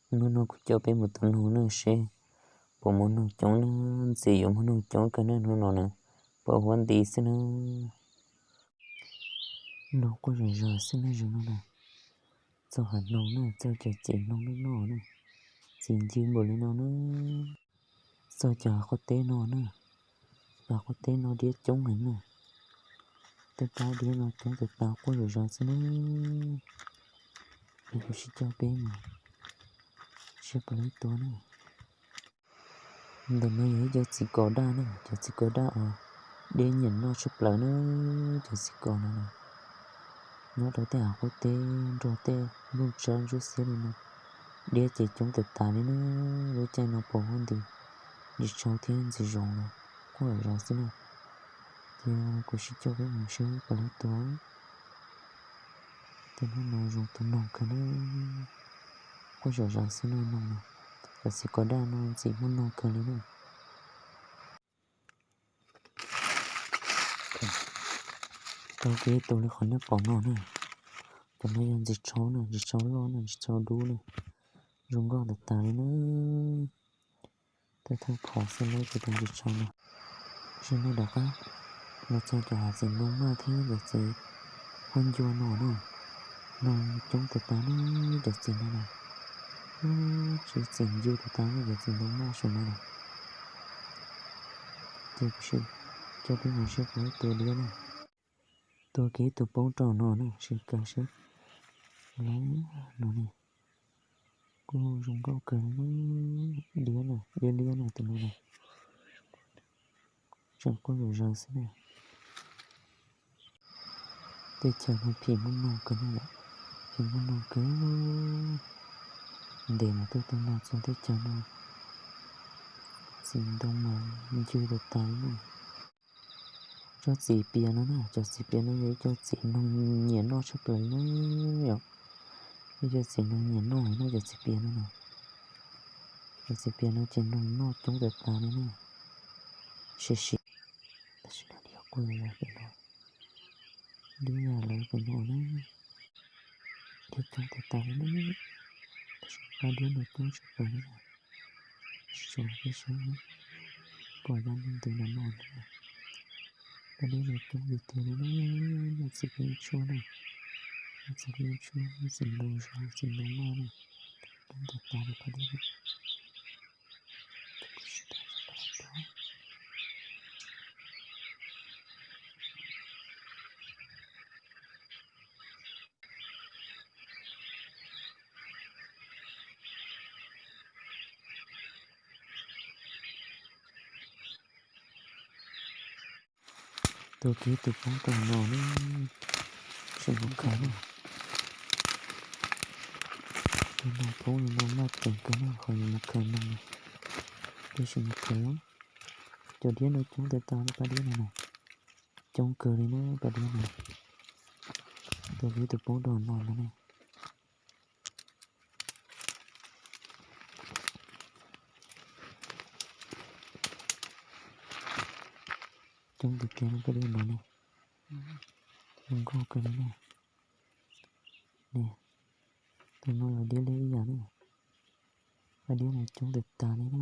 Hnub no kuv coj peb mus tua noog na seb puas muaj noog coob na, ntxim yuav muaj noog coob kawg na hnub no na, pom huab nti xwb na. Noog quaj zom zaws xwb na zoo no na. Txoj hav noog na, txoj cov txiv noog noj noj na, txiv ncw npaum li no na. Txoj cov hav quaj teb no na, cov hav quaj teb no diab coob heev na. Tej pab diab no coob tas tas quaj zom zaws xwb na. Es kuv sib coj peb mus seb puas laib tua na. Ntawm no yog ib co txiv kos daj na, cov txiv kos daj uas diab nyiam noj tshaj plaws na, cov txiv kos no na. Nyob rau tej hav quaj teb nrog tej nplooj tsawb ntsuab xiab li no, diab ces coob tas tas li na. Lub caij no pom huab nti, ntsis tshau thiab ntxim zoo na, quaj zom zaws xwb na. Ces kuv sib coj peb mus seb puas laib tua. Tej hnub no zoo tua noog kawg na, quaj zom zaws xwb na noog na. Cov txiv kos daj no ntxim muaj noog kawg li na. Tau kev tua li qhov nej pom no na. Cov no yog ntsis tshau na, ntsis tshau loj na, ntsis tshau dub na. Zoo nkauj tas tas li na. Thawj thawj phom xwb lawm ces tus ntsis tshau no. Sab no rov qab los txog cov hav txiv ntoo maj thiab cov txiv huab ncua no na. Noog coob tas tas na, cov txiv no na. Tsis txiv ncw tas tas na, cov txiv ntoo maj saum no na. Ces kuv sib coj peb mus seb puas tua diab na. Tua kiag tus poob rau no na, sib kaw seb. Lawv no ne, kuj zoo nkauj kawg li, diab na, diab liab na tus no na. Tseem quaj zom zaws xwb na. Teb chaws no phim muaj noog kawg na, phim muaj noog kawg. Ntes mas tuaj tua noog txog teb chaws no, txiv ntoo mas ncw tas tas li na. Tsob txiv pias no na, cov txiv pias no yog ib co txiv noog nyiam noj tshaj plaws na yom. Ib co txiv noog nyiam noj na cov txiv pias no na. Cov txiv pias no ces noog noj coob tas tas li na. Sim sim, tam sim no diab quaj pem no, diab yam lawv pem no na. Diab coob tas tas li na. Tam sim pab diab no coob tshaj plaws li na. Tsis tshua peb sab pom dab neeg ntws los no na. Pab diab no coob tiag tiag li na. Noj txiv peb tshuaj na, noj txiv peb tshuaj, noj txiv ntoo zog, txiv ntoo maj na. Coob tas tas li pab diab. Tua kiag tus poob rau no na, sim mus khaws na. Tus no poob li no maj ceev kawg na, qhov yuav mus khaws no na. Tab sis mus khaws os, cov diab no coob tas tas li pab diab no na. Coob kawg li na pab diab no. Tua kiag tus poob rau no na ne. Coob tiag tiag no pab diab no ne. Zoo nkauj kawg li na. Ne, tus no los diab liab ib yam na. Pab diab no coob tas tas li na.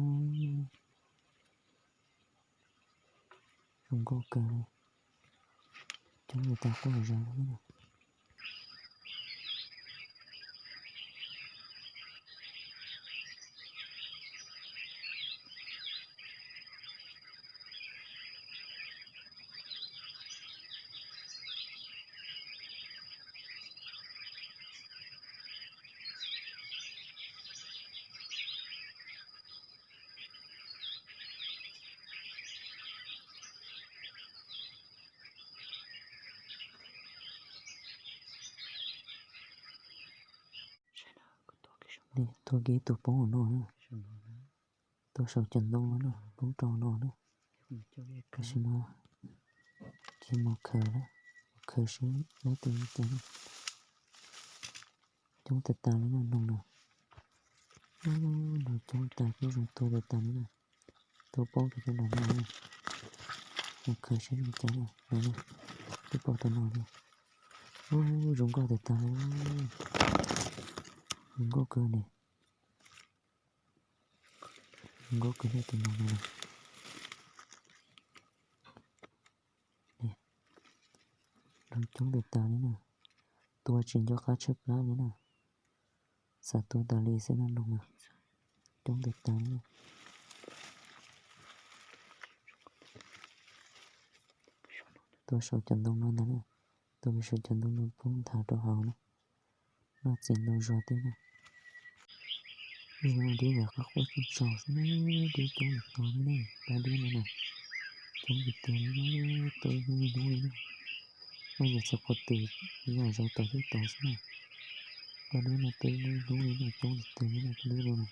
Zoo nkauj kawg li. Coob tas tas quaj zom zaws li na. Li tua kiag tus poob no na. Tua saum cov ntoo no na, poob rau no na. Tam sim no ces mus khaws na, mus khaws seb laib tus li cas na. Coob tas tas li na noog na. Noog coob tas thiab zoo tua tas tas li na. Tua poob rau cov nram no na. Mus khaws seb zoo li cas na, no na. Twb pom tus no li. Ub, zoo nkauj tas tas li. Zoo nkauj kawg li. Zoo nkauj kawg li tus noog no na. Noog coob tas tas li na. Tua tsis nco qab tshaib plab li na. Xav tua tas li xwb na noog na. Coob tas tas li. Tua saum cov ntoo no ntag na. Tua saum cov ntoo no poob nthav rau hauv na. Noj txiv ntoo zog thiab na. Zoo dib yam qab quaj tsaug tsaug xwb na, dib coob tas tas li na, pab dib no na. Coob tiag tiag li na, tua ib hnub ib hnub li na. Noj yog txhua qhov twg yam zaus tod thiab tod xwb na. Pab dib no tua ib hnub ib hnub li na, coob tiag tiag li na, pab dib no na.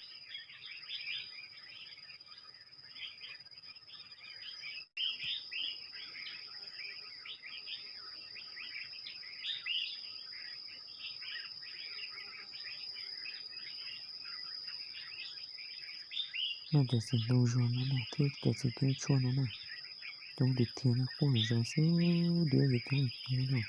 Noj cov txiv ntoo zog no na thiab cov txiv ceeb tshuaj no na, coob tiag tiag na, quaj zom zaws xwb, dib yeej coob tiag tiag li na.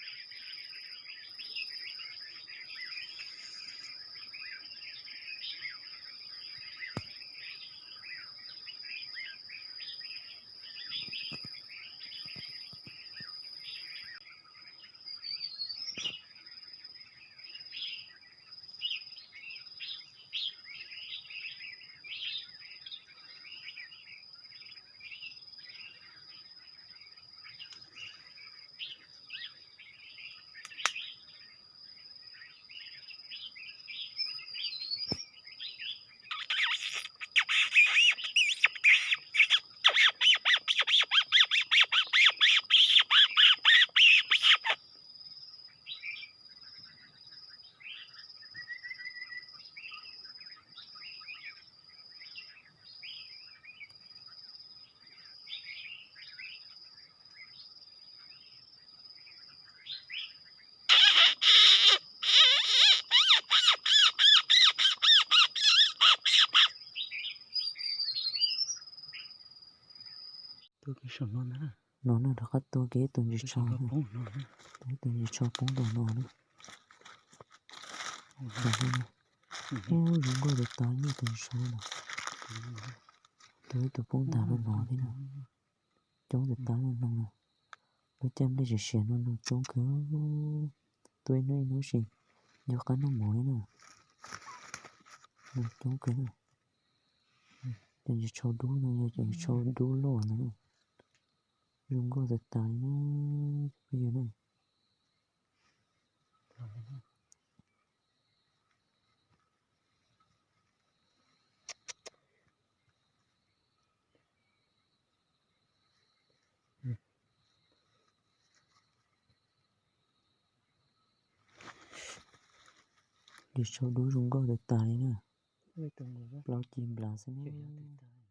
Tua kiag saum no ntag. No na, rov qab tua kiag ib tug ntsis tsho, tua ib tug ntsis tsho poob rau no na. Ub, zoo nkauj tas tas li tus ntsis tsho no. Tua ib tug poob ntag rau no thiab na. Coob tas tas li no na. Lub caij nplej siav siav no no coob kawg. Tua ib hnub ib hnub sis nco qab noj mov li na. No coob kawg na. Cov ntsis tsho dub no yog cov ntsis tsho dub loj ntag na. Zoo nkauj tas tas li na, cov phooj ywg na. Ntsis tsho dub zoo nkauj tas tas li na. Plaub ci nplas xwb na.